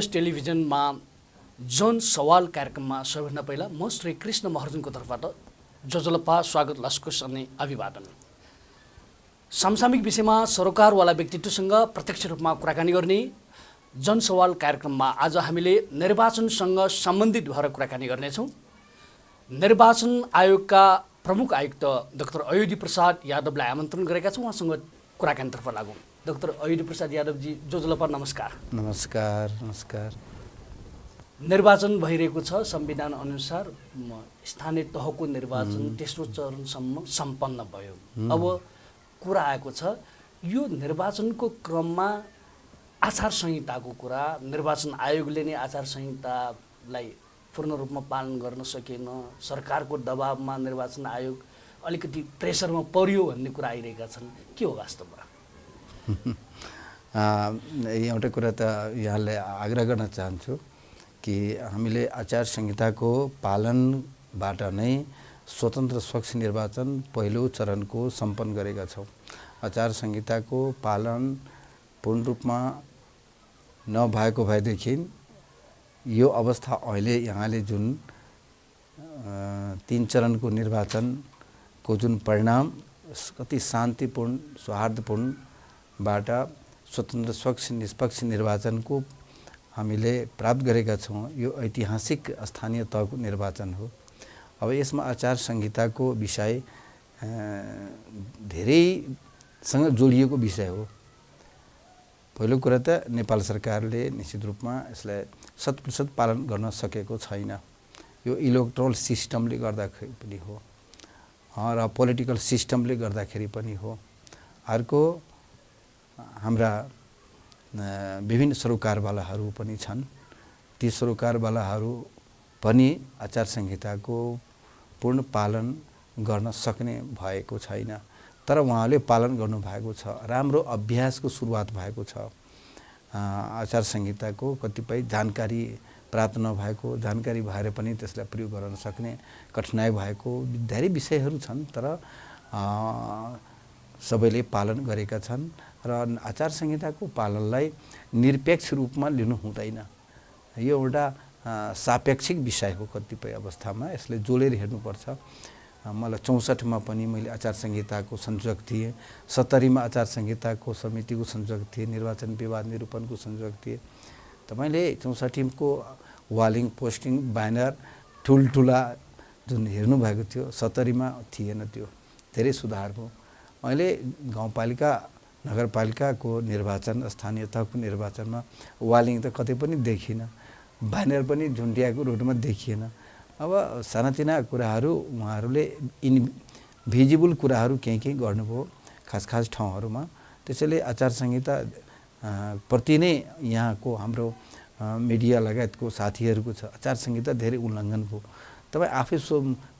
SBS टेलिभिजनमा जन सवाल कार्यक्रममा सबैभन्दा पहिला म श्री कृष्ण महर्जनको तर्फबाट जोजलपा स्वागत लस्कुस अनि अभिवादन। समसामयिक विषयमा सरोकारवाला व्यक्तित्वसँग प्रत्यक्ष रूपमा कुराकानी गर्ने जन सवाल कार्यक्रममा आज हामीले निर्वाचनसँग सम्बन्धित भएर कुराकानी गर्नेछौँ। निर्वाचन आयोगका प्रमुख आयुक्त डाक्टर अयोधी प्रसाद यादवलाई आमन्त्रण गरेका छौँ। उहाँसँग कुराकानीतर्फ लागौँ। डाक्टर अयोधी प्रसाद यादवजी, जोजलपा नमस्कार। नमस्कार। नमस्कार। निर्वाचन भइरहेको छ। संविधान अनुसार स्थानीय तहको निर्वाचन तेस्रो चरणसम्म सम्पन्न भयो। अब कुरा आएको छ यो निर्वाचनको क्रममा आचार संहिताको कुरा, निर्वाचन आयोगले नै आचार संहितालाई पूर्ण रूपमा पालन गर्न सकेन, सरकारको दबावमा निर्वाचन आयोग अलिकति प्रेसरमा पर्यो भन्ने कुरा आइरहेका छन्। के हो वास्तवमा? एउटा कुरा त यहाँलाई आग्रह गर्न चाहन्छु कि हामीले आचार संहिताको पालनबाट नै स्वतन्त्र स्वच्छ निर्वाचन पहिलो चरणको सम्पन्न गरेका छौँ। आचार संहिताको पालन पूर्ण रूपमा नभएको भएदेखि यो अवस्था अहिले यहाँले जुन 3 चरणको निर्वाचनको जुन परिणाम कति शान्तिपूर्ण सौहार्दपूर्णबाट स्वतन्त्र स्वच्छ निष्पक्ष निर्वाचनको हामीले प्राप्त गरेका छौँ। यो ऐतिहासिक स्थानीय तहको निर्वाचन हो। अब यसमा आचार संहिताको विषय धेरैसँग जोडिएको विषय हो। पहिलो कुरा त नेपाल सरकारले निश्चित रूपमा यसलाई 100% पालन गर्न सकेको छैन। यो इलेक्ट्रोल सिस्टमले गर्दाखेरि पनि हो र पोलिटिकल सिस्टमले गर्दाखेरि पनि हो। अर्को हाम्रा विभिन्न सरोकारवालाहरू पनि छन्। ती सरोकारवालाहरू पनि आचार संहिताको पूर्ण पालन गर्न सक्ने भएको छैन। तर उहाँले पालन गर्नुभएको छ। राम्रो अभ्यासको सुरुवात भएको छ। आचार संहिताको कतिपय जानकारी प्राप्त नभएको, जानकारी भएर पनि त्यसलाई प्रयोग गर्न सक्ने कठिनाइ भएको धेरै विषयहरू छन्। तर सबैले पालन गरेका छन् र आचार संहिताको पालनलाई निरपेक्ष रूपमा लिनु हुँदैन। यो एउटा सापेक्षिक विषय हो। कतिपय अवस्थामा यसले जोडेर हेर्नुपर्छ। मलाई 64 पनि मैले आचार संहिताको संयोजक थिएँ, 70 आचार संहिताको समितिको संयोजक थिएँ, निर्वाचन विवाद निरूपणको संयोजक थिएँ। तपाईँले 64 को वालिङ पोस्टिङ ब्यानर ठुल्ठुला जुन हेर्नुभएको थियो, 70 थिएन। त्यो धेरै सुधार हो। अहिले गाउँपालिका नगरपालिकाको निर्वाचन, स्थानीय तहको निर्वाचनमा वालिङ त कतै पनि देखिएन, ब्यानर पनि झुन्ड्याएको रोडमा देखिएन। अब सानातिना कुराहरू उहाँहरूले इनभिजिबल कुराहरू केही गर्नुभयो खास ठाउँहरूमा। त्यसैले आचार संहिता प्रति नै यहाँको हाम्रो मिडिया लगायतको साथीहरूको छ, आचार संहिता धेरै उल्लङ्घन भयो। तपाईँ आफै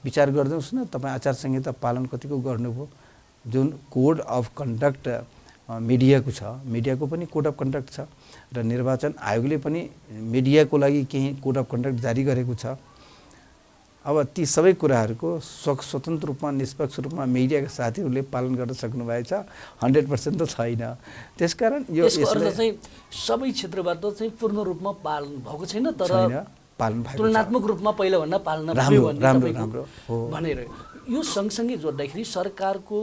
विचार गरिदिनुहोस् न, तपाईँ आचार संहिता पालन कतिको गर्नुभयो? जुन कोड अफ कन्डक्ट मिडियाको छ, मिडियाको पनि कोड अफ कन्डक्ट छ र निर्वाचन आयोगले पनि मिडियाको लागि केही कोड अफ कन्डक्ट जारी गरेको छ। अब ती सबै कुराहरूको स्वतन्त्र रूपमा निष्पक्ष रूपमा मिडियाका साथीहरूले पालन गर्न सक्नुभएको छ? 100% त छैन। त्यसकारण यो चाहिँ सबै क्षेत्रबाट चाहिँ पूर्ण रूपमा पालन भएको छैन। तर पालन भएको तुलनात्मक रूपमा पहिला भन्दा पालन राम्रो भनेर यो सँगसँगै जोड्दाखेरि सरकारको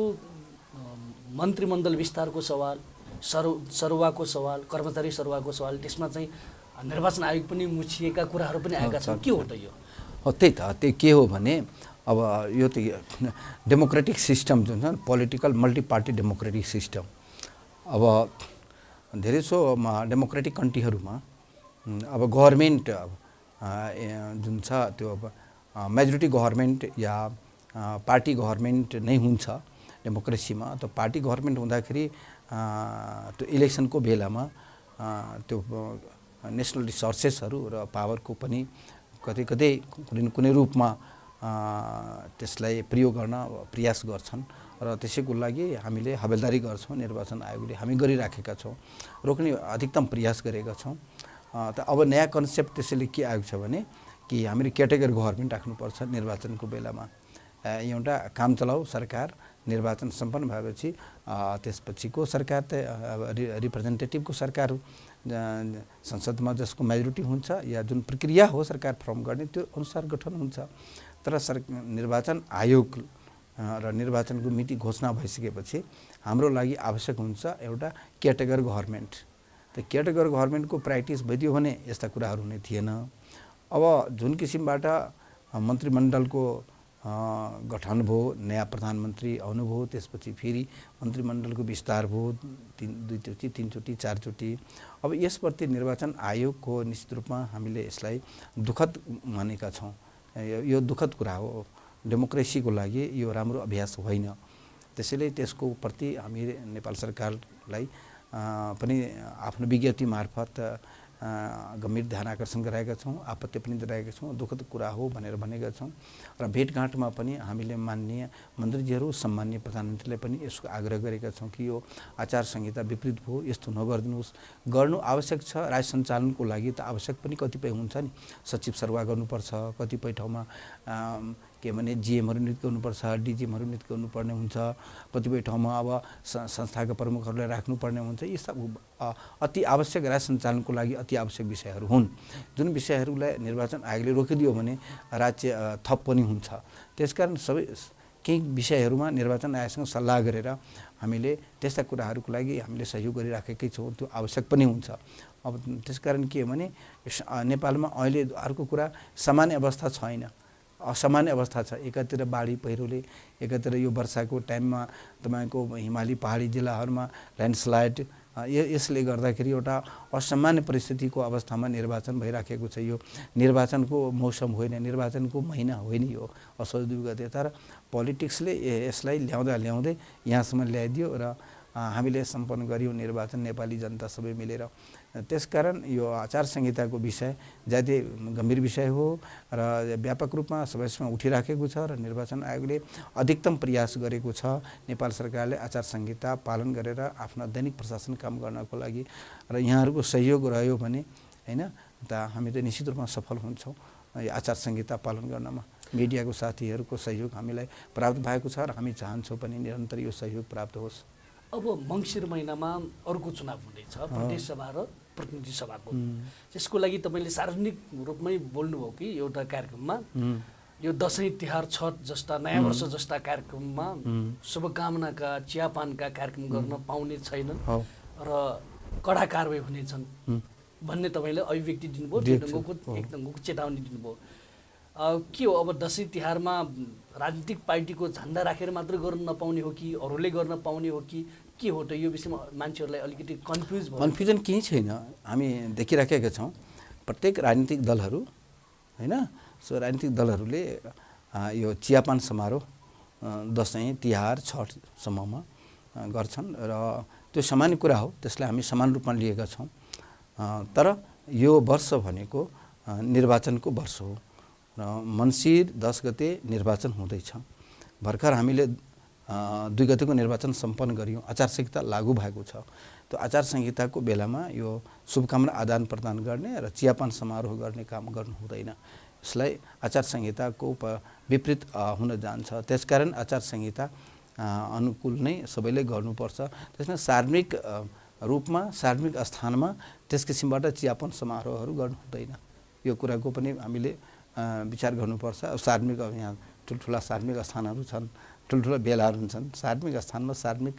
मन्त्रीमण्डल विस्तारको सवाल, सरुवाको सवाल, कर्मचारी सरुवाको सवाल, त्यसमा चाहिँ निर्वाचन आयोग पनि मुछिएका कुराहरू पनि आएका छन्। के हो त यो? त्यही त, त्यो के हो भने अब यो त डेमोक्रेटिक सिस्टम जुन छ, political multi party democratic system. अब धेरैसो डेमोक्रेटिक कन्ट्रीहरूमा अब गभर्मेन्ट जुन छ त्यो अब मेजोरिटी गभर्मेन्ट या पार्टी गभर्मेन्ट नै हुन्छ डेमोक्रेसीमा। त पार्टी गभर्मेन्ट हुँदाखेरि त्यो इलेक्सनको बेलामा त्यो नेसनल रिसोर्सेसहरू र पावरको पनि कतै कुनै रूपमा त्यसलाई प्रयोग गर्न प्रयास गर्छन् र त्यसैको लागि हामीले हवेलदारी गर्छौँ। निर्वाचन आयोगले हामी गरिराखेका छौँ, रोक्ने अधिकतम प्रयास गरेका छौँ। त अब नयाँ कन्सेप्ट त्यसैले के आएको छ भने कि हामीले क्याटेगोरी गभर्मेन्ट राख्नुपर्छ निर्वाचनको बेलामा। एउटा काम चलाऊ सरकार निर्वाचन सम्पन्न भएपछि त्यसपछिको सरकार त रिप्रेजेन्टेटिभको सरकार हो, संसदमा जसको मेजोरिटी हुन्छ या जुन प्रक्रिया हो सरकार फर्म गर्ने त्यो अनुसार गठन हुन्छ। तर निर्वाचन आयोग र निर्वाचनको मिति घोषणा भइसकेपछि हाम्रो लागि आवश्यक हुन्छ एउटा क्याटेगोरी गभर्मेन्ट। त्यो क्याटेगोरी गभर्मेन्टको प्र्याक्टिस भइदियो भने यस्ता कुराहरू हुने थिएन। अब जुन किसिमबाट मन्त्रीमण्डलको गठन भयो, नयाँ प्रधानमन्त्री आउनुभयो, त्यसपछि फेरि मन्त्रीमण्डलको विस्तार भयो, दुईचोटि, तीनचोटि, चारचोटि। अब यसप्रति निर्वाचन आयोगको निश्चित रूपमा हामीले यसलाई दुःखद मानेका छौँ। यो दुःखद कुरा हो, डेमोक्रेसीको लागि यो राम्रो अभ्यास होइन। त्यसैले त्यसको प्रति हामी नेपाल सरकारलाई पनि आफ्नो विज्ञप्ति मार्फत गम्भीर ध्यान आकर्षण गराएका छौँ, आपत्ति पनि जनाएका छौँ, दुःखद कुरा हो भनेर भनेका छौँ। र भेटघाटमा पनि हामीले माननीय मन्त्रीजीहरू, सम्माननीय प्रधानमन्त्रीलाई पनि यसको आग्रह गरेका छौँ कि यो आचार संहिता विपरीत भयो, यस्तो नगरिदिनुहोस्। गर्नु आवश्यक छ, राज्य सञ्चालनको लागि त आवश्यक पनि कतिपय हुन्छ नि, सचिव सरुवा गर्नुपर्छ, कतिपय ठाउँमा के भने जिएमहरू नियुक्त गर्नुपर्छ, डिजिएमहरू नियुक्त गर्नुपर्ने हुन्छ, कतिपय ठाउँमा अब संस्थाका प्रमुखहरूलाई राख्नुपर्ने हुन्छ। यी सब अति आवश्यक, राज्य सञ्चालनको लागि अति आवश्यक विषयहरू हुन्, जुन विषयहरूलाई निर्वाचन आयोगले रोकिदियो भने राज्य थप पनि हुन्छ। त्यसकारण सबै केही विषयहरूमा निर्वाचन आयोगसँग सल्लाह गरेर हामीले त्यस्ता कुराहरूको लागि हामीले सहयोग गरिराखेकै छौँ, त्यो आवश्यक पनि हुन्छ। अब त्यसकारण के भने नेपालमा अहिले अर्को कुरा सामान्य अवस्था छैन, असामान्य अवस्था छ। एकातिर बाढी पहिरोले, एकातिर यो वर्षाको टाइममा तपाईँको हिमाली पहाडी जिल्लाहरूमा ल्यान्डस्लाइड, यसले गर्दाखेरि एउटा असामान्य परिस्थितिको अवस्थामा निर्वाचन भइराखेको छ। यो निर्वाचनको मौसम होइन, निर्वाचनको महिना होइन यो असोज 2 गते। तर पोलिटिक्सले यसलाई ल्याउँदै यहाँसम्म ल्याइदियो र हामीले सम्पन्न गर्यौँ निर्वाचन, नेपाली जनता सबै मिलेर। त्यसकारण यो आचार संहिताको विषय ज्यादै गम्भीर विषय हो र व्यापक रूपमा सबैसँग उठिराखेको छ र निर्वाचन आयोगले अधिकतम प्रयास गरेको छ नेपाल सरकारले आचार संहिता पालन गरेर आफ्नो दैनिक प्रशासन काम गर्नको लागि। र यहाँहरूको सहयोग रह्यो भने हैन त हामी त निश्चित रूपमा सफल हुन्छौँ आचार संहिता पालन गर्नमा। मिडियाको साथीहरूको सहयोग हामीलाई प्राप्त भएको छ र हामी चाहन्छौँ पनि निरन्तर यो सहयोग प्राप्त होस्। अब मङ्सिर महिनामा अर्को चुनाव हुँदैछ, प्रदेश सभा र प्रतिनिधि सभाको। त्यसको लागि तपाईँले सार्वजनिक रूपमै बोल्नुभयो कि एउटा कार्यक्रममा यो दसैँ तिहार छठ जस्ता नयाँ वर्ष जस्ता कार्यक्रममा शुभकामनाका चियापानका कार्यक्रम गर्न पाउने छैनन् र कडा कारबाही हुनेछन् भन्ने तपाईँले अभिव्यक्ति दिनुभयो, एक ढङ्गको चेतावनी दिनुभयो। के हो अब दसैँ तिहारमा राजनीतिक पार्टीको झन्डा राखेर मात्र गर्न नपाउने हो कि अरूले गर्न पाउने हो कि के हो त? यो विषयमा मान्छेहरूलाई अलिकति कन्फ्युजन केही छैन। हामी देखिराखेका छौँ प्रत्येक राजनीतिक दलहरू होइन, सो राजनीतिक दलहरूले यो चियापान समारोह दसैँ तिहार छठसम्ममा गर्छन् र त्यो सामान्य कुरा हो, त्यसलाई हामी समान रूपमा लिएका छौँ। तर यो वर्ष भनेको निर्वाचनको वर्ष हो र मङ्सिर 10 गते निर्वाचन हुँदैछ। भर्खर हामीले 2 गतेको निर्वाचन सम्पन्न गर्यौँ, आचार संहिता लागू भएको छ। त्यो आचार संहिताको बेलामा यो शुभकामना आदान प्रदान गर्ने र चियापान समारोह गर्ने काम गर्नु हुँदैन। यसलाई आचार संहिताको विपरीत हुन जान्छ। त्यसकारण आचार संहिता अनुकूल नै सबैले गर्नुपर्छ। त्यसमा सार्वजनिक रूपमा सार्वजनिक स्थानमा त्यस किसिमबाट चियापान समारोहहरू गर्नु हुँदैन। यो कुराको पनि हामीले विचार गर्नुपर्छ। सार्वजनिक यहाँ ठुल्ठुला सार्वजनिक स्थानहरू छन्, ठुल्ठुला बेलाहरू हुन्छन्, सार्वजनिक स्थानमा सार्वजनिक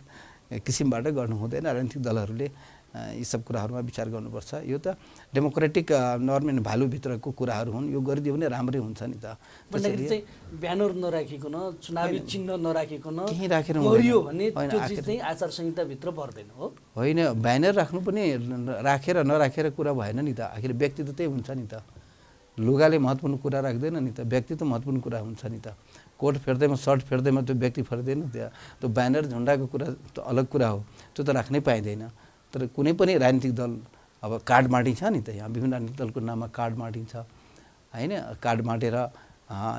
किसिमबाट गर्नु हुँदैन। राजनीतिक दलहरूले यी सब कुराहरूमा विचार गर्नुपर्छ। यो त डेमोक्रेटिक नर्म एन्ड भ्यालुभित्रको कुराहरू हुन्, यो गरिदियो भने राम्रै हुन्छ नि त। भन्दाखेरि चाहिँ ब्यानर नराखिकन, चुनावी चिन्ह नराखिकन केही राखेर गरियो भने त्यो चिज चाहिँ आचार संहिताभित्र पर्दैन हो? होइन, ब्यानर राख्नु पनि राखेर नराखेर कुरा भएन नि त। आखिर व्यक्ति त त्यही हुन्छ नि त। लुगाले महत्त्वपूर्ण कुरा राख्दैन नि त, व्यक्ति त महत्त्वपूर्ण कुरा हुन्छ नि त। कोट फेर्दैमा सर्ट फेर्दैमा त्यो व्यक्ति फेर्दैन त्यहाँ। त्यो ब्यानर झन्डाको कुरा त अलग कुरा हो, त्यो त राख्नै पाइँदैन। तर कुनै पनि राजनीतिक दल अब कार्ड बाँडिन्छ नि त, यहाँ विभिन्न राजनीतिक दलको नाममा कार्ड बाँडिन्छ होइन। कार्ड बाँडेर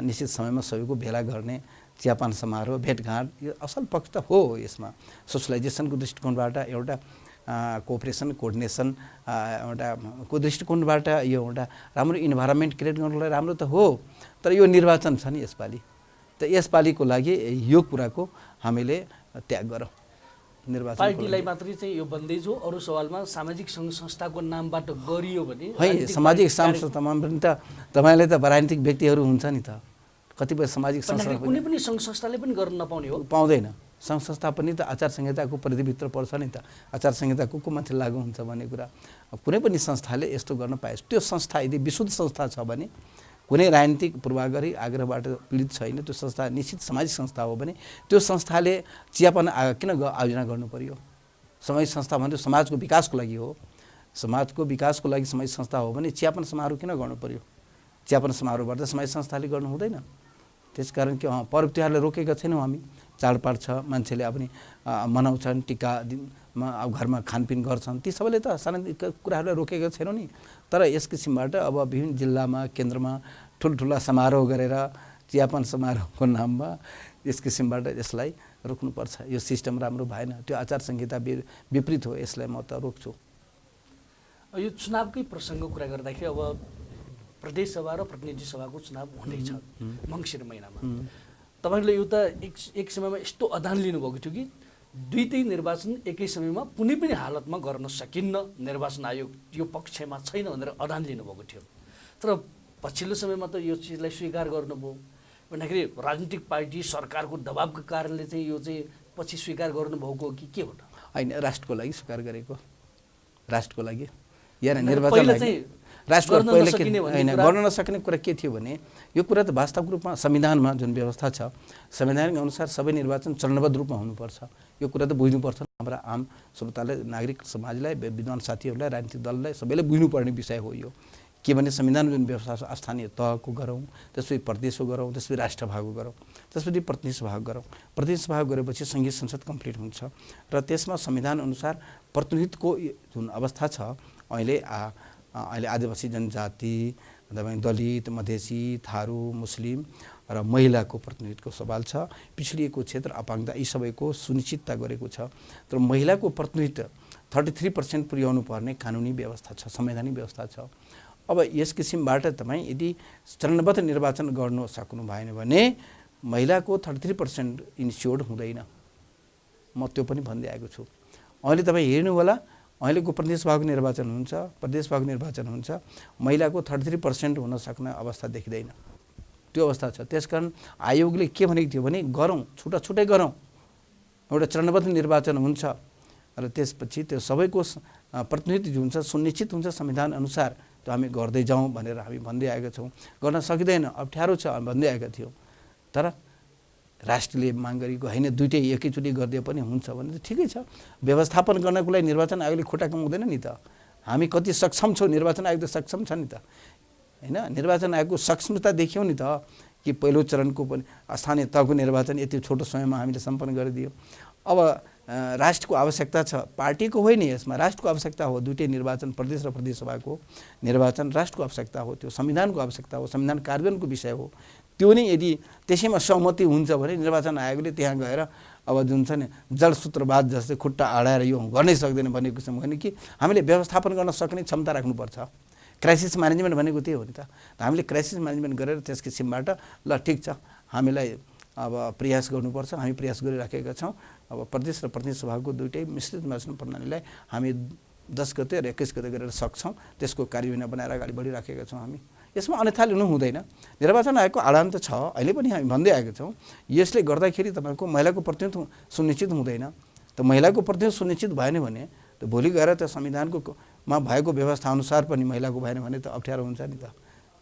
निश्चित समयमा सबैको भेला गर्ने, चियापान समारोह, भेटघाट, यो असल पक्ष त हो। यसमा सोसलाइजेसनको दृष्टिकोणबाट एउटा कोअपरेसन कोअर्डिनेसन एउटा को दृष्टिकोणबाट यो एउटा राम्रो इन्भाइरोमेन्ट क्रिएट गर्नुलाई राम्रो त हो। तर यो निर्वाचन छ नि यसपालि, त यसपालिको लागि यो कुराको हामीले त्याग गरौँ। निर्वाचन पार्टीलाई मात्रै चाहिँ यो बन्देज हो, अरू सवालमा सामाजिक सङ्घ संस्थाको नामबाट गरियो भने है सामाजिक सङ्घ संस्थामा पनि त तपाईँले त राजनीतिक व्यक्तिहरू हुन्छ नि त, कतिपय सामाजिक संस्था कुनै पनि सङ्घ संस्थाले पनि गर्न नपाउने हो, पाउँदैन। सङ्घ संस्था पनि त आचार संहिताको परिधिभित्र पर्छ नि त, आचार संहिता को माथि लागू हुन्छ भन्ने कुरा। कुनै पनि संस्थाले यस्तो गर्न पाए, त्यो संस्था यदि विशुद्ध संस्था छ भने, कुनै राजनीतिक पूर्वाग्रही आग्रहबाट पीडित छैन, त्यो संस्था निश्चित सामाजिक संस्था हो भने त्यो संस्थाले चियापन किन आयोजना गर्नु पर्यो? सामाजिक संस्था भन्दा समाजको विकासको लागि हो, समाजको विकासको लागि सामाजिक संस्था हो भने चियापन समारोह किन गर्नु पर्यो? चियापन समारोहबाट सामाजिक संस्थाले गर्नु हुँदैन। त्यसकारण कि पर्व तिहारले रोकेका छैनौँ हामी, चाडपाड छ, मान्छेले पनि मनाउँछन्, टिका दिनमा अब घरमा खानपिन गर्छन्, ती सबैले त साना कुराहरूलाई रोकेका छैनौँ नि। तर यस किसिमबाट अब विभिन्न जिल्लामा केन्द्रमा ठुल्ठुला समारोह गरेर चियापान समारोहको नाममा यस किसिमबाट यसलाई रोक्नुपर्छ। यो सिस्टम राम्रो भएन, त्यो आचार संहिता विपरीत हो, यसलाई म त रोक्छु। यो चुनावकै प्रसङ्गको कुरा गर्दाखेरि अब प्रदेश सभा र प्रतिनिधि सभाको चुनाव हुँदैछ मङ्सिर महिनामा। तपाईँले यो त एक समयमा यस्तो अधान लिनुभएको थियो कि दुईटै निर्वाचन एकै समयमा कुनै पनि हालतमा गर्न सकिन्न, निर्वाचन आयोग यो पक्षमा छैन भनेर अधान लिनुभएको थियो। तर पछिल्लो समयमा त यो चिजलाई स्वीकार गर्नुभयो भन्दाखेरि राजनीतिक पार्टी सरकारको दबावको कारणले चाहिँ यो चाहिँ पछि स्वीकार गर्नुभएको कि के हो त? होइन, राष्ट्रको लागि स्वीकार गरेको, राष्ट्रको लागि या निर्वाचन राष्ट्रको पहिले होइन गर्न नसक्ने कुरा के थियो भने, यो कुरा त वास्तविक रूपमा संविधानमा जुन व्यवस्था छ संवैधानिक अनुसार सबै निर्वाचन चरणबद्ध रूपमा हुनुपर्छ। यो कुरा त बुझ्नुपर्छ, हाम्रा आम श्रोताले, नागरिक समाजलाई, विद्वान साथीहरूलाई, राजनीतिक दललाई सबैले बुझ्नुपर्ने विषय हो यो। के भने संविधान जुन व्यवस्था छ स्थानीय तहको गरौँ, त्यसपछि प्रदेशको गरौँ, त्यसपछि राष्ट्रसभाको गरौँ, त्यसपछि प्रतिनिधि सभाको गरौँ। प्रतिनिधि सभा गरेपछि सङ्घीय संसद कम्प्लिट हुन्छ र त्यसमा संविधान अनुसार प्रतिनिधित्वको जुन अवस्था छ अहिले आदिवासी जनजाति, दलित, मधेसी, थारू, मुस्लिम र महिलाको प्रतिनिधित्वको सवाल छ। पिछडिएको क्षेत्र, अपाङ्गता, यी सबैको सुनिश्चितता गरेको छ। तर महिलाको प्रतिनिधित्व 33% पुर्याउनु पर्ने कानुनी व्यवस्था छ, संवैधानिक व्यवस्था छ। अब यस किसिमबाट तपाईँ यदि चरणबद्ध निर्वाचन गर्नु सक्नु भएन भने महिलाको 33% इन्स्योर्ड हुँदैन। म त्यो पनि भन्दै आएको छु। अहिले तपाईँ हेर्नु होला, अहिलेको प्रदेश सभाको निर्वाचन हुन्छ, प्रदेश सभाको निर्वाचन हुन्छ, महिलाको 33% हुन सक्ने अवस्था देखिँदैन, त्यो अवस्था छ। त्यसकारण आयोगले के भनेको थियो भने गरौँ, छुट्टै गरौँ, एउटा चरणबद्ध निर्वाचन हुन्छ र त्यसपछि त्यो सबैको प्रतिनिधित्व जुन छ सुनिश्चित हुन्छ संविधान अनुसार, त्यो हामी गर्दै जाउँ भनेर हामी भन्दै आएका छौँ। गर्न सकिँदैन, अप्ठ्यारो छ भन्दै आएका थियौँ। तर राष्ट्रले माग गरेको होइन, दुइटै एकैचोटि गरिदिए पनि हुन्छ भने त ठिकै छ। व्यवस्थापन गर्नको लागि निर्वाचन आयोगले खुट्टा कमाउँदैन नि त। हामी कति सक्षम छौँ, निर्वाचन आयोग त सक्षम छ नि त, होइन? निर्वाचन आयोगको सक्षमता देख्यौँ नि त कि पहिलो चरणको पनि स्थानीय तहको निर्वाचन यति छोटो समयमा हामीले सम्पन्न गरिदियो। अब राष्ट्रको आवश्यकता छ, पार्टीको होइन, यसमा राष्ट्रको आवश्यकता हो। दुइटै निर्वाचन, प्रदेश र प्रदेश सभाको निर्वाचन राष्ट्रको आवश्यकता हो, त्यो संविधानको आवश्यकता हो, संविधान कार्यान्वयनको विषय हो। त्यो नै यदि त्यसैमा सहमति हुन्छ भने निर्वाचन आयोगले त्यहाँ गएर अब जुन छ नि जलसूत्रवाद जस्तै खुट्टा अडाएर यो गर्नै सक्दैन भन्ने किसिम होइन कि हामीले व्यवस्थापन गर्न सक्ने क्षमता राख्नुपर्छ। क्राइसिस म्यानेजमेन्ट भनेको त्यही हो नि त। हामीले क्राइसिस म्यानेजमेन्ट गरेर त्यस किसिमबाट ल ठिक छ, हामीलाई अब प्रयास गर्नुपर्छ, हामी प्रयास गरिराखेका छौँ। अब प्रदेश र प्रतिनिधि सभाको दुइटै मिश्रित निर्वाचन प्रणालीलाई हामी 10 गते र 21 गते गरेर सक्छौँ, त्यसको कार्ययोजना बनाएर अगाडि बढिराखेका छौँ हामी। यसमा अन्यथा लिनु हुँदैन। निर्वाचन आयोगको आडान त छ, अहिले पनि हामी भन्दै आएका छौँ। यसले गर्दाखेरि तपाईँको महिलाको प्रतिनिधित्व सुनिश्चित हुँदैन। त महिलाको प्रतिनिधित्व सुनिश्चित भएन भने त भोलि गएर त संविधानकोमा भएको व्यवस्था अनुसार पनि महिलाको भएन भने त अप्ठ्यारो हुन्छ नि त।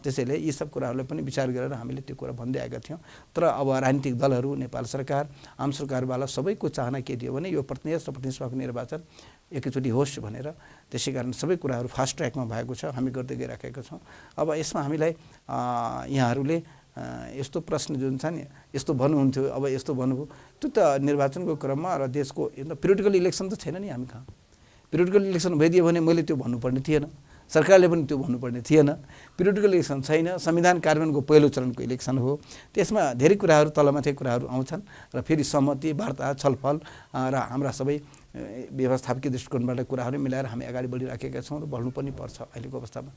त्यसैले यी सब कुराहरूलाई पनि विचार गरेर हामीले त्यो कुरा भन्दै आएका थियौँ। तर अब राजनीतिक दलहरू, नेपाल सरकार, आम सरकारवाला सबैको चाहना के थियो भने यो प्रतिनिधि र प्रतिनिधि सभाको निर्वाचन एकैचोटि होस् भनेर। त्यसै कारण सबै कुराहरू फास्ट ट्र्याकमा भएको छ, हामी गर्दै गइराखेका छौँ। अब यसमा हामीलाई यहाँहरूले यस्तो प्रश्न जुन छ नि, यस्तो भन्नुहुन्थ्यो, अब यस्तो भन्नुभयो, त्यो त निर्वाचनको क्रममा र देशको पिरियडिकल इलेक्सन त छैन नि हामी कहाँ। पिरियडिकल इलेक्सन भइदियो भने मैले त्यो भन्नुपर्ने थिएन, सरकारले पनि त्यो भन्नुपर्ने थिएन। पिरियडिकल इलेक्सन छैन, संविधान कार्यान्वयनको पहिलो चरणको इलेक्सन हो। त्यसमा धेरै कुराहरू तलमाथि कुराहरू आउँछन् र फेरि सहमति, वार्ता, छलफल र हाम्रा सबै व्यवस्थापकीय दृष्टिकोणबाट कुराहरू मिलाएर हामी अगाडि बढिराखेका छौँ र बढ्नु पनि पर्छ अहिलेको अवस्थामा।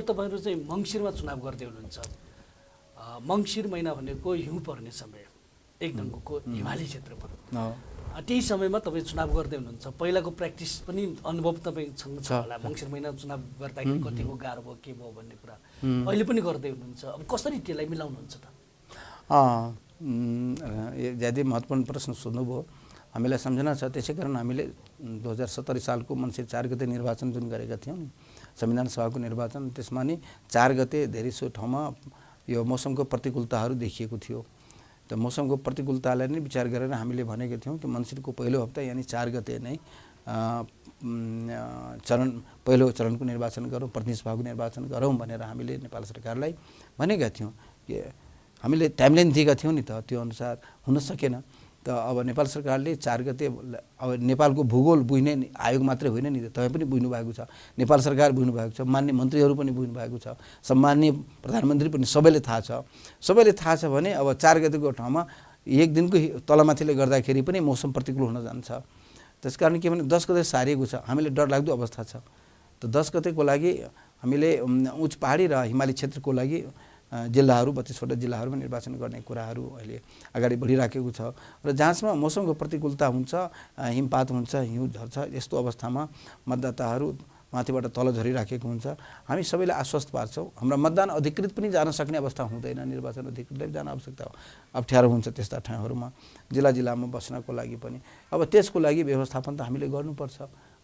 तपाईँहरू चाहिँ मङ्सिरमा चुनाव गर्दै हुनुहुन्छ। मङ्सिर महिना भनेको हिउँ पर्ने समय, एक ढङ्गको हिमाली क्षेत्रमा। त्यही समयमा तपाईँ चुनाव गर्दै हुनुहुन्छ। पहिलाको प्र्याक्टिस पनि अनुभव तपाईँसँग छ होला, मङ्सिर महिना चुनाव गर्दाखेरि कतिको गाह्रो भयो के भयो भन्ने कुरा अहिले पनि गर्दै हुनुहुन्छ। अब कसरी त्यसलाई मिलाउनुहुन्छ त? ज्यादै महत्त्वपूर्ण प्रश्न सोध्नुभयो। हामीलाई सम्झना छ, त्यसै कारण हामीले 2070 सालको मङ्सिर 4 गते निर्वाचन जुन गरेका थियौँ नि, संविधान सभाको निर्वाचन, त्यसमा नि 4 गते धेरैसो ठाउँमा यो मौसमको प्रतिकूलताहरू देखिएको थियो। त मौसमको प्रतिकूलतालाई नै विचार गरेर हामीले भनेका थियौँ कि मङ्सिरको पहिलो हप्ता यानि 4 गते नै पहिलो चरणको निर्वाचन गरौँ, प्रतिनिधि सभाको निर्वाचन गरौँ भनेर हामीले नेपाल सरकारलाई भनेका थियौँ। कि हामीले टाइमलाइन दिएका थियौँ नि, त त्यो अनुसार हुन सकेन। त अब नेपाल सरकारले 4 गते, अब नेपालको भूगोल बुझ्ने आयोग मात्रै होइन नि, तपाईँ पनि बुझ्नु भएको छ, नेपाल सरकार बुझ्नु भएको छ, मान्य मन्त्रीहरू पनि बुझ्नु भएको छ, सम्माननीय प्रधानमन्त्री पनि सबैले थाहा छ। सबैले थाहा छ भने अब 4 गतेको ठाउँमा एक दिनको तलमाथिले गर्दाखेरि पनि मौसम प्रतिकूल हुन जान्छ। त्यसकारण के भने 10 गते सारिएको छ, हामीले डरलाग्दो अवस्था छ। त 10 गतेको लागि हामीले उच्च पहाडी र हिमाली क्षेत्रको लागि जिल्लाहरू 32वटा जिल्लाहरूमा निर्वाचन गर्ने कुराहरू अहिले अगाडि बढिराखेको छ। र जहाँसम्म मौसमको प्रतिकूलता हुन्छ, हिमपात हुन्छ, हिउँ झर्छ, यस्तो अवस्थामा मतदाताहरू माथिबाट तल झरिराखेको हुन्छ। हामी सबैलाई आश्वस्त पार्छौँ, हाम्रो मतदान अधिकृत पनि जान सक्ने अवस्था हुँदैन, निर्वाचन अधिकृतलाई जान आवश्यकता अप्ठ्यारो हुन्छ त्यस्ता ठाउँहरूमा, जिल्लामा बस्नको लागि पनि। अब त्यसको लागि व्यवस्थापन त हामीले गर्नुपर्छ।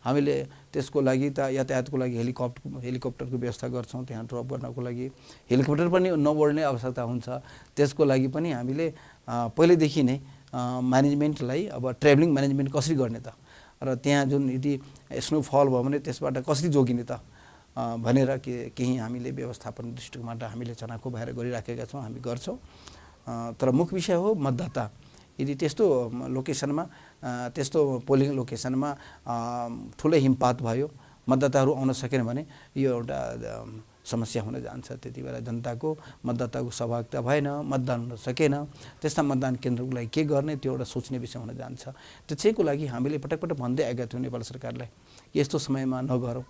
हामीले त्यसको लागि त यातायातको लागि हेलिकप्टरको व्यवस्था गर्छौँ, त्यहाँ ड्रप गर्नको लागि हेलिकप्टर पनि नबढ्ने आवश्यकता हुन्छ। त्यसको लागि पनि हामीले पहिलेदेखि नै म्यानेजमेन्टलाई अब ट्राभलिङ म्यानेजमेन्ट कसरी गर्ने त, र त्यहाँ जुन यदि स्नोफल भयो भने त्यसबाट कसरी जोगिने त भनेर केही हामीले व्यवस्थापन दृष्टिकोणबाट हामीले चनाखो भएर गरिराखेका छौँ, हामी गर्छौँ। तर मुख्य विषय हो मतदाता। यदि त्यस्तो लोकेसनमा, त्यस्तो पोलिङ लोकेसनमा ठुलो हिमपात भयो, मतदाताहरू आउन सकेन भने यो एउटा समस्या हुन जान्छ। त्यति बेला जनताको मतदाताको सहभागिता भएन, मतदान हुन सकेन, त्यस्ता मतदान केन्द्रको लागि के गर्ने त्यो एउटा सोच्ने विषय हुन जान्छ। त्यसैको लागि हामीले पटक पटक भन्दै आएका थियौँ नेपाल सरकारलाई, यस्तो समयमा नगरौँ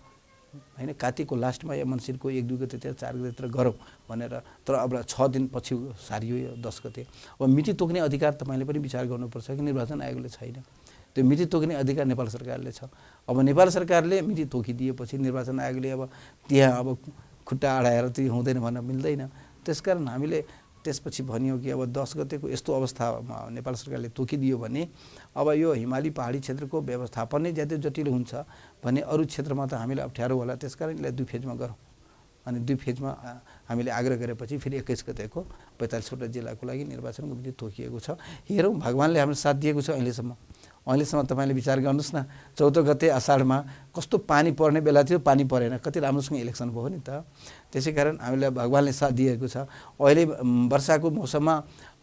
होइन, कार्तिकको लास्टमा या मङ्सिरको 1-2 गतेतिर 4 गतेतिर गरौँ भनेर। तर अब 6 दिन पछि सारियो यो 10 गते। अब मिति तोक्ने अधिकार तपाईँले पनि विचार गर्नुपर्छ कि निर्वाचन आयोगले छैन, त्यो मिति तोक्ने अधिकार नेपाल सरकारले छ। अब नेपाल सरकारले मिति तोकिदिएपछि निर्वाचन आयोगले अब त्यहाँ अब खुट्टा अडाएर त्यो हुँदैन भन्न मिल्दैन। त्यसकारण हामीले त्यसपछि भनियो कि अब 10 गतेको यस्तो अवस्थामा नेपाल सरकारले तोकिदियो भने अब यो हिमाली पहाडी क्षेत्रको व्यवस्थापन नै ज्यादै जटिल हुन्छ भने अरू क्षेत्रमा त हामीलाई अप्ठ्यारो होला। त्यसकारण यसलाई 2 फेजमा गरौँ। अनि 2 फेजमा हामीले आग्रह गरेपछि फेरि 21 गतेको 45वटा जिल्लाको लागि निर्वाचनको मिति तोकिएको छ। हेरौँ, भगवान्ले हाम्रो साथ दिएको छ अहिलेसम्म तपाईँले विचार गर्नुहोस् न, 14 गते असाढमा कस्तो पानी पर्ने बेला थियो, पानी परेन, कति राम्रोसँग इलेक्सन भयो नि त। त्यसै कारण हामीलाई भगवान्ले साथ दिएको छ। अहिले वर्षाको मौसममा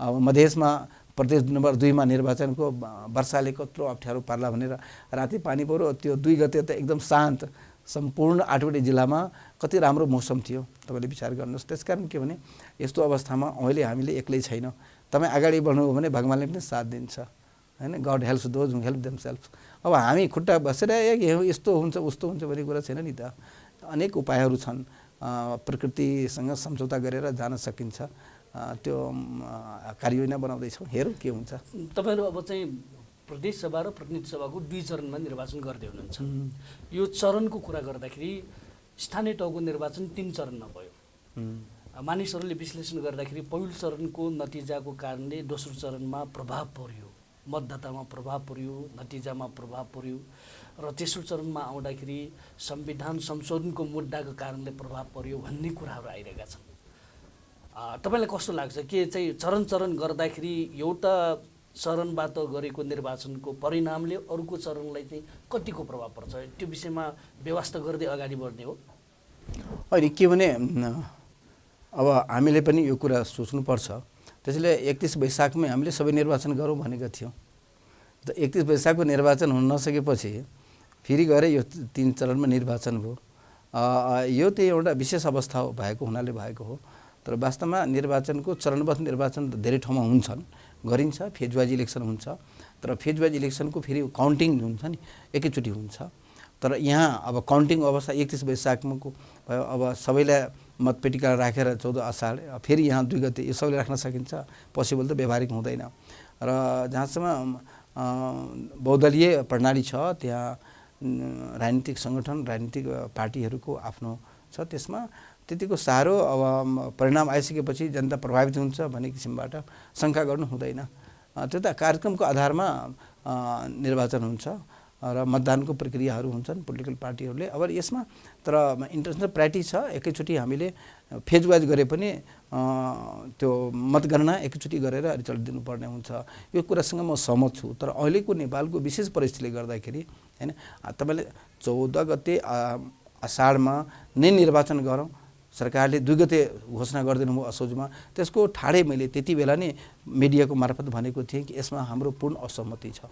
मधेसमा प्रदेश नम्बर 2 मा निर्वाचनको वर्षाले कत्रो अप्ठ्यारो पार्ला भनेर राति पानी पऱ्यो। त्यो 2 गते त एकदम शान्त, सम्पूर्ण 8वटै जिल्लामा कति राम्रो मौसम थियो, तपाईँले विचार गर्नुहोस्। त्यसकारण के भने यस्तो अवस्थामा अहिले हामीले एक्लै छैन, तपाईँ अगाडि बढ्नुभयो भने भगवान्ले पनि साथ दिन्छ होइन। God helps those who help themselves. अब हामी खुट्टा बसेर यस्तो हुन्छ उस्तो हुन्छ भन्ने कुरा छैन नि त। अनेक उपायहरू छन्, प्रकृतिसँग सम्झौता गरेर जान सकिन्छ। त्यो कार्ययोजना बनाउँदैछौँ, हेरौँ के हुन्छ। तपाईँहरू अब चाहिँ प्रदेश सभा र प्रतिनिधि सभाको 2 चरणमा निर्वाचन गर्दै हुनुहुन्छ। यो चरणको कुरा गर्दाखेरि स्थानीय तहको निर्वाचन 3 चरणमा भयो। मानिसहरूले विश्लेषण गर्दाखेरि पहिलो चरणको नतिजाको कारणले दोस्रो चरणमा प्रभाव पर्यो, मतदातामा प्रभाव पर्यो, नतिजामा प्रभाव पर्यो, र तेस्रो चरणमा आउँदाखेरि संविधान संशोधनको मुद्दाको कारणले प्रभाव पर्यो भन्ने कुराहरू आइरहेका छन्। तपाईँलाई कस्तो लाग्छ के चाहिँ चरण गर्दाखेरि एउटा चरणबाट गरेको निर्वाचनको परिणामले अर्को चरणलाई चाहिँ कतिको प्रभाव पर्छ, त्यो विषयमा व्यवस्था गर्दै अगाडि बढ्ने हो? अहिले के भने अब हामीले पनि यो कुरा सोच्नुपर्छ। त्यसैले 31 वैशाखमै हामीले सबै निर्वाचन गरौँ भनेका थियौँ। त 31 वैशाखको निर्वाचन हुन नसकेपछि फेरि गएर यो 3 चरणमा निर्वाचन भयो। यो त एउटा विशेष अवस्था भएको हुनाले भएको हो। तर वास्तवमा निर्वाचनको चरणबद्ध निर्वाचन धेरै ठाउँमा हुन्छन्, गरिन्छ, फेज वाइज इलेक्सन हुन्छ। तर फेज वाइज इलेक्सनको फेरि काउन्टिङ हुन्छ नि, एकैचोटि हुन्छ। तर यहाँ अब काउन्टिङ अवस्था 31 वैशाखको भयो। अब सबैलाई मतपेटिका राखेर 14 असाढ फेरि यहाँ 2 गते यो सबैले राख्न सकिन्छ? पोसिबल त व्यवहारिक हुँदैन। र जहाँसम्म बहुदलीय प्रणाली छ त्यहाँ राजनीतिक सङ्गठन राजनीतिक पार्टीहरूको आफ्नो छ, त्यसमा त्यतिको साह्रो अब परिणाम आइसकेपछि जनता प्रभावित हुन्छ भन्ने किसिमबाट शङ्का गर्नु हुँदैन। त्यो त कार्यक्रमको आधारमा निर्वाचन हुन्छ र मतदानको प्रक्रियाहरू हुन्छन् पोलिटिकल पार्टीहरूले। अब यसमा तर इन्टरनेसनल प्रायोरिटी छ, एकैचोटि हामीले फेज वाइज गरे पनि त्यो मतगणना एकैचोटि गरेर रिजल्ट दिनुपर्ने हुन्छ। यो कुरासँग म सहमत छु। तर अहिलेको नेपालको विशेष परिस्थितिले गर्दाखेरि हैन, तपाईँले 14 गते असाढमा नै निर्वाचन गरौँ, सरकारले 2 गते घोषणा गरिदिनु भयो असोजमा, त्यसको ठाडै मैले त्यति बेला नै मिडियाको मार्फत भनेको थिएँ कि यसमा हाम्रो पूर्ण असहमति छ।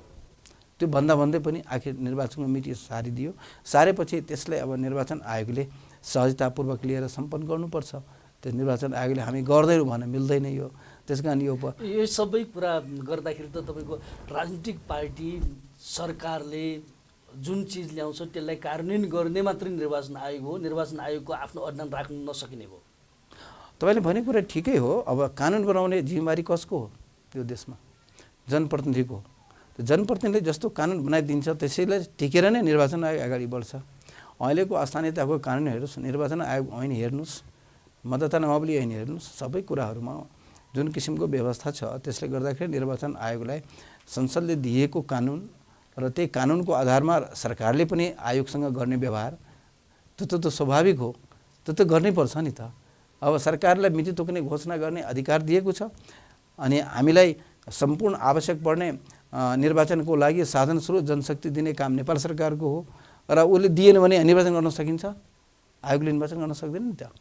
त्यो भन्दै पनि आखिर निर्वाचनको मिति सारिदियो। सारेपछि त्यसलाई अब निर्वाचन आयोगले सहजतापूर्वक लिएर सम्पन्न गर्नुपर्छ। त्यो निर्वाचन आयोगले हामी गर्दैनौँ भन्न मिल्दैन। यो त्यस कारण यो सबै कुरा गर्दाखेरि त तपाईँको राजनीतिक पार्टी सरकारले जुन चिज ल्याउँछ त्यसलाई कार्यान्वयन गर्ने मात्रै निर्वाचन आयोग हो, निर्वाचन आयोगको आफ्नो अध्ययन राख्न नसकिने भयो। तपाईँले भनेको कुरा ठिकै हो। अब कानुन बनाउने जिम्मेवारी कसको हो? यो देशमा जनप्रतिनिधिको हो। जनप्रतिनिधिले जस्तो कानुन बनाइदिन्छ त्यसैलाई टिकेर नै निर्वाचन आयोग अगाडि बढ्छ। अहिलेको अस्थानीयताको कानुन हेर्नुहोस्, निर्वाचन आयोग ऐन हेर्नुहोस्, मतदाता नामावली ऐन हेर्नुहोस्, सबै कुराहरूमा जुन किसिमको व्यवस्था छ त्यसले गर्दाखेरि निर्वाचन आयोगलाई संसदले दिएको कानुन र त्यही कानुनको आधारमा सरकारले पनि आयोगसँग गर्ने व्यवहार त्यो त स्वाभाविक हो। त्यो त गर्नै पर्छ नि त। अब सरकारलाई मिति तोक्ने घोषणा गर्ने अधिकार दिएको छ अनि हामीलाई सम्पूर्ण आवश्यक पर्ने निर्वाचनको लागि साधन स्रोत जनशक्ति दिने काम नेपाल सरकारको हो र उसले दिएन भने निर्वाचन गर्न सकिन्छ? आयोगले निर्वाचन गर्न सक्दैन नि त।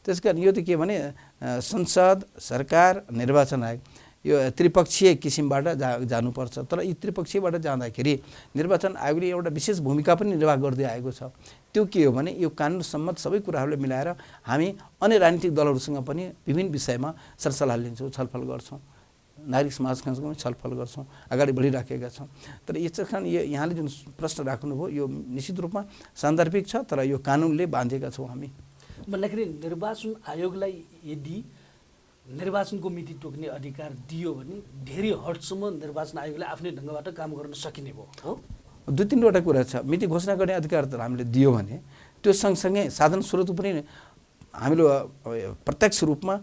त्यसकारण यो त के भने संसद सरकार निर्वाचन आयोग यो त्रिपक्षीय किसिमबाट जानुपर्छ। तर यी त्रिपक्षीयबाट जाँदाखेरि निर्वाचन आयोगले एउटा विशेष भूमिका पनि निर्वाह गर्दै आएको छ। त्यो के हो भने यो कानुन सम्मत सबै कुराहरूले मिलाएर हामी अन्य राजनीतिक दलहरूसँग पनि विभिन्न विषयमा सरसल्लाह लिन्छौँ, छलफल गर्छौँ, नागरिक समाजसँग पनि छलफल गर्छौँ, अगाडि बढिराखेका छौँ। तर यसकारण यहाँले जुन प्रश्न राख्नुभयो यो निश्चित रूपमा सान्दर्भिक छ, तर यो कानुनले बाँधेका छौँ हामी। भन्दाखेरि निर्वाचन आयोगलाई यदि निर्वाचनको मिति तोक्ने अधिकार दियो भने धेरै हदसम्म निर्वाचन आयोगले आफ्नै ढङ्गबाट काम गर्न सकिने भयो हो। 2-3वटा कुरा छ। मिति घोषणा गर्ने अधिकार त हामीले दियो भने त्यो सँगसँगै साधन स्रोत पनि हामीले प्रत्यक्ष रूपमा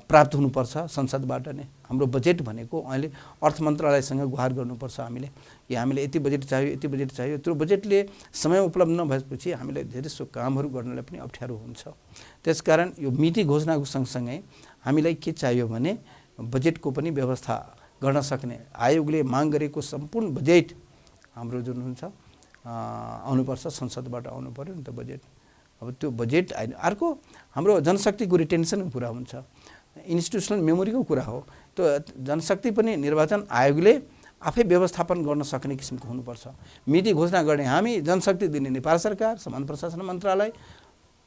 प्राप्त हुनुपर्छ संसदबाट नै। हाम्रो बजेट भनेको अहिले अर्थ मन्त्रालयसँग गुहार गर्नुपर्छ हामीले कि हामीले यति बजेट चाहियो, यति बजेट चाहियो। त्यो बजेटले समय उपलब्ध नभएपछि हामीले धेरै सो कामहरू गर्नलाई पनि अप्ठ्यारो हुन्छ। त्यसकारण यो मिति घोषणाको सँगसँगै हामीलाई के चाहियो भने बजेटको पनि व्यवस्था गर्न सक्ने आयोगले माग गरेको सम्पूर्ण बजेट हाम्रो जुन हुन्छ आउनुपर्छ, संसदबाट आउनु पर्यो नि त बजेट। अब त्यो बजेट अर्को हाम्रो जनशक्तिको रिटेन्सनको कुरा हुन्छ, इन्स्टिट्युसनल मेमोरीको कुरा हो। त्यो जनशक्ति पनि निर्वाचन आयोगले आफै व्यवस्थापन गर्न सक्ने किसिमको हुनुपर्छ। मिति घोषणा गर्ने हामी, जनशक्ति दिने नेपाल सरकार, सामान्य प्रशासन मन्त्रालय,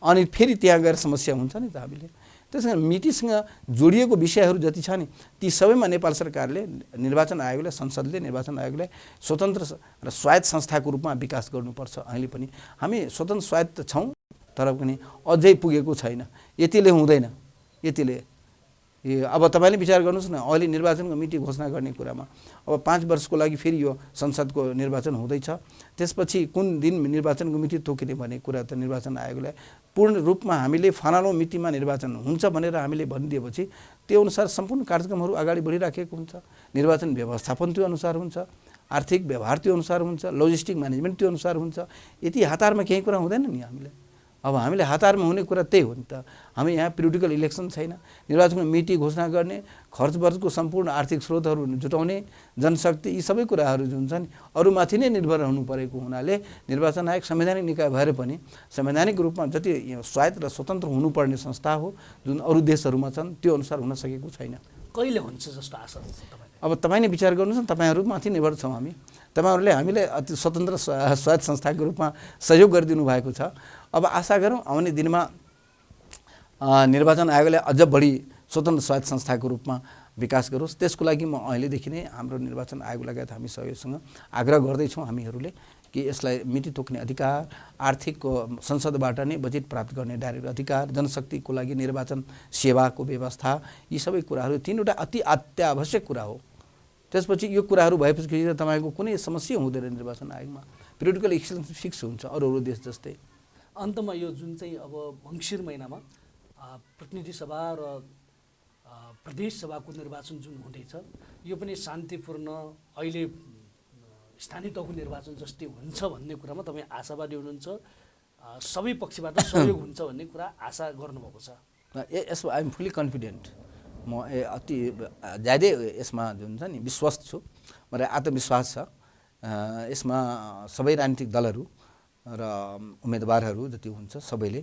अनि फेरि त्यहाँ गएर समस्या हुन्छ नि त हामीले। त्यसकारण मितिसँग जोडिएको विषयहरू जति छ नि ती सबैमा नेपाल सरकारले, निर्वाचन आयोगले, संसदले निर्वाचन आयोगलाई स्वतन्त्र र स्वायत्त संस्थाको रूपमा विकास गर्नुपर्छ। अहिले पनि हामी स्वतन्त्र स्वायत्त छौँ तर पनि अझै पुगेको छैन। यतिले हुँदैन, यतिले। अब तपाईँले विचार गर्नुहोस् न, अहिले निर्वाचनको मिति घोषणा गर्ने कुरामा अब 5 वर्षको लागि फेरि यो संसदको निर्वाचन हुँदैछ। त्यसपछि कुन दिन निर्वाचनको मिति तोकिने भन्ने कुरा त निर्वाचन आयोगलाई पूर्ण रूपमा हामीले फलानु मितिमा निर्वाचन हुन्छ भनेर हामीले भनिदिएपछि त्यो अनुसार सम्पूर्ण कार्यक्रमहरू अगाडि बढिराखेको हुन्छ। निर्वाचन व्यवस्थापन त्यो अनुसार हुन्छ, आर्थिक व्यवहार त्यो अनुसार हुन्छ, लजिस्टिक म्यानेजमेन्ट त्यो अनुसार हुन्छ। यति हतारमा केही कुरा हुँदैन नि हामीले। अब हामीले हतारमा हुने कुरा त्यही हो नि त। हामी यहाँ पिरियडिकल इलेक्सन छैन, निर्वाचनको मिति घोषणा गर्ने, खर्च बर्चको सम्पूर्ण आर्थिक स्रोतहरू जुटाउने, जनशक्ति, यी सबै कुराहरू जुन छन् अरूमाथि नै निर्भर हुनु परेको हुनाले निर्वाचन आयोग संवैधानिक निकाय भएर पनि संवैधानिक रूपमा जति स्वायत्त र स्वतन्त्र हुनुपर्ने संस्था हो जुन अरू देशहरूमा छन् त्यो अनुसार हुन सकेको छैन। कहिले हुन्छ जस्तो आशा छ तपाईँलाई? अब तपाईँले विचार गर्नुहोस् न, तपाईँहरूमाथि निर्भर छौँ हामी। तपाईँहरूले हामीलाई अति स्वतन्त्र स्वायत्त संस्थाको रूपमा सहयोग गरिदिनु भएको छ। अब आशा गरौँ आउने दिनमा निर्वाचन आयोगले अझ बढी स्वतन्त्र स्वायत्त संस्थाको रूपमा विकास गरोस्। त्यसको लागि म अहिलेदेखि नै हाम्रो निर्वाचन आयोग लगायत हामी सहयोगसँग आग्रह गर्दैछौँ हामीहरूले कि यसलाई मिति तोक्ने अधिकार, आर्थिक संसदबाट नै बजेट प्राप्त गर्ने डाइरेक्ट अधिकार, जनशक्तिको लागि निर्वाचन सेवाको व्यवस्था, यी सबै कुराहरू तीनवटा अति अत्यावश्यक कुरा हो। त्यसपछि यो कुराहरू भएपछि तपाईँको कुनै समस्या हुँदैन निर्वाचन आयोगमा, पिरियडिकल इलेक्सन फिक्स हुन्छ अरू देश जस्तै। अन्तमा यो जुन चाहिँ अब मङ्सिर महिनामा प्रतिनिधि सभा र प्रदेश सभाको निर्वाचन जुन हुँदैछ यो पनि शान्तिपूर्ण अहिले स्थानीय तहको निर्वाचन जस्तै हुन्छ भन्ने कुरामा तपाईँ आशावादी हुनुहुन्छ, सबै पक्षबाट सहयोग हुन्छ भन्ने कुरा आशा गर्नुभएको छ? यसमा आइ एम फुल्ली कन्फिडेन्ट। म अति ज्यादै यसमा जुन छ नि विश्वास छु, मलाई आत्मविश्वास छ। यसमा सबै राजनीतिक दलहरू र उम्मेदवारहरू जति हुन्छ सबैले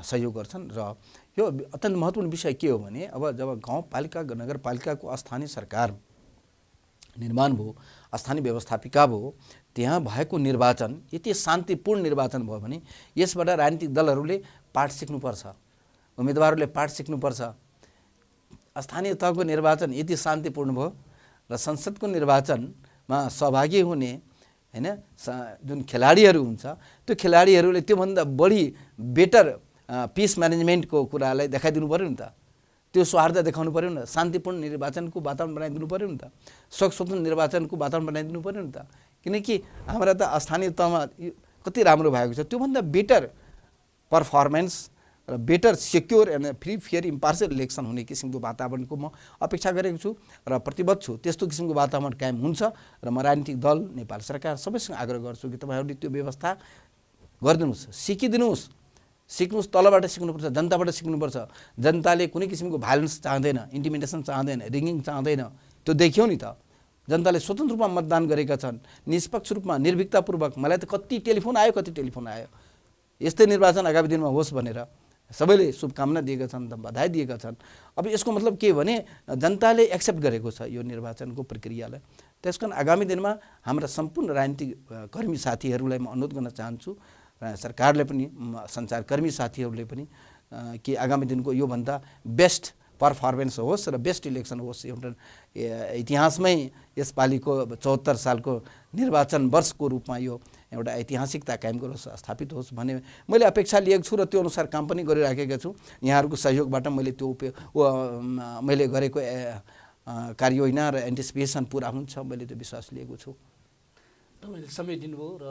सहयोग गर्छन्। र यो अत्यन्त महत्त्वपूर्ण विषय के हो भने अब जब गाउँपालिका नगरपालिकाको स्थानीय सरकार निर्माण भयो, स्थानीय व्यवस्थापिका भयो, त्यहाँ भएको निर्वाचन यति शान्तिपूर्ण निर्वाचन भयो भने यसबाट राजनीतिक दलहरूले पाठ सिक्नुपर्छ, उम्मेदवारहरूले पाठ सिक्नुपर्छ। स्थानीय तहको निर्वाचन यति शान्तिपूर्ण भयो र संसदको निर्वाचनमा सहभागी हुने हैन जुन खेलाडीहरू हुन्छ त्यो खेलाडीहरूले त्योभन्दा बढी बेटर पिस म्यानेजमेन्टको कुरालाई देखाइदिनु पऱ्यो नि त, त्यो सौहार्द देखाउनु पऱ्यो नि त, शान्तिपूर्ण निर्वाचनको वातावरण बनाइदिनु पऱ्यो नि त, स्वतन्त्र निर्वाचनको वातावरण बनाइदिनु पऱ्यो नि त। किनकि हाम्रा त स्थानीय तहमा कति राम्रो भएको छ, त्योभन्दा बेटर पर्फर्मेन्स र better secure and free fair impartial election हुने किसिमको वातावरणको म अपेक्षा गरेको छु र प्रतिबद्ध छु। त्यस्तो किसिमको वातावरण कायम हुन्छ र म राजनीतिक दल, नेपाल सरकार सबैसँग आग्रह गर्छु कि तपाईँहरूले त्यो व्यवस्था गरिदिनुहोस्, सिक्नुहोस्, तलबाट सिक्नुपर्छ, जनताबाट सिक्नुपर्छ। जनताले कुनै किसिमको भाइलेन्स चाहँदैन, इन्टिमिडेसन चाहँदैन, रिगिङ चाहँदैन, त्यो देख्यौ नि त। जनताले स्वतन्त्र रूपमा मतदान गरेका छन्, निष्पक्ष रूपमा निर्भीकतापूर्वक। मलाई त कति टेलिफोन आयो, यस्तै निर्वाचन आगामी दिनमा होस् भनेर सबैले शुभकामना दिएका छन्, बधाई दिएका छन्। अब यसको मतलब के भने जनताले एक्सेप्ट गरेको छ यो निर्वाचनको प्रक्रियालाई। त्यसकारण आगामी दिनमा हाम्रा सम्पूर्ण राजनीतिक कर्मी साथीहरूलाई म अनुरोध गर्न चाहन्छु, सरकारले पनि, सञ्चारकर्मी साथीहरूले पनि कि आगामी दिनको योभन्दा बेस्ट पर्फर्मेन्स होस् र बेस्ट इलेक्सन होस्। एउटा इतिहासमै यसपालिको 74 सालको निर्वाचन वर्षको रूपमा यो एउटा ऐतिहासिकता कायम गरोस्, स्थापित होस् भन्ने मैले अपेक्षा लिएको छु र त्यो अनुसार काम पनि गरिराखेका छु। यहाँहरूको सहयोगबाट मैले त्यो मैले गरेको कार्ययोजना र एन्टिसिपेसन पुरा हुन्छ, मैले त्यो विश्वास लिएको छु। तपाईँले समय दिनुभयो र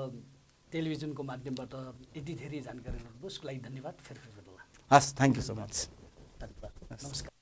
टेलिभिजनको माध्यमबाट यति धेरै जानकारी दिनुभयो, यसको लागि धन्यवाद। फेरि हस्, थ्याङ्क यू सो मच। धन्यवाद, नमस्कार।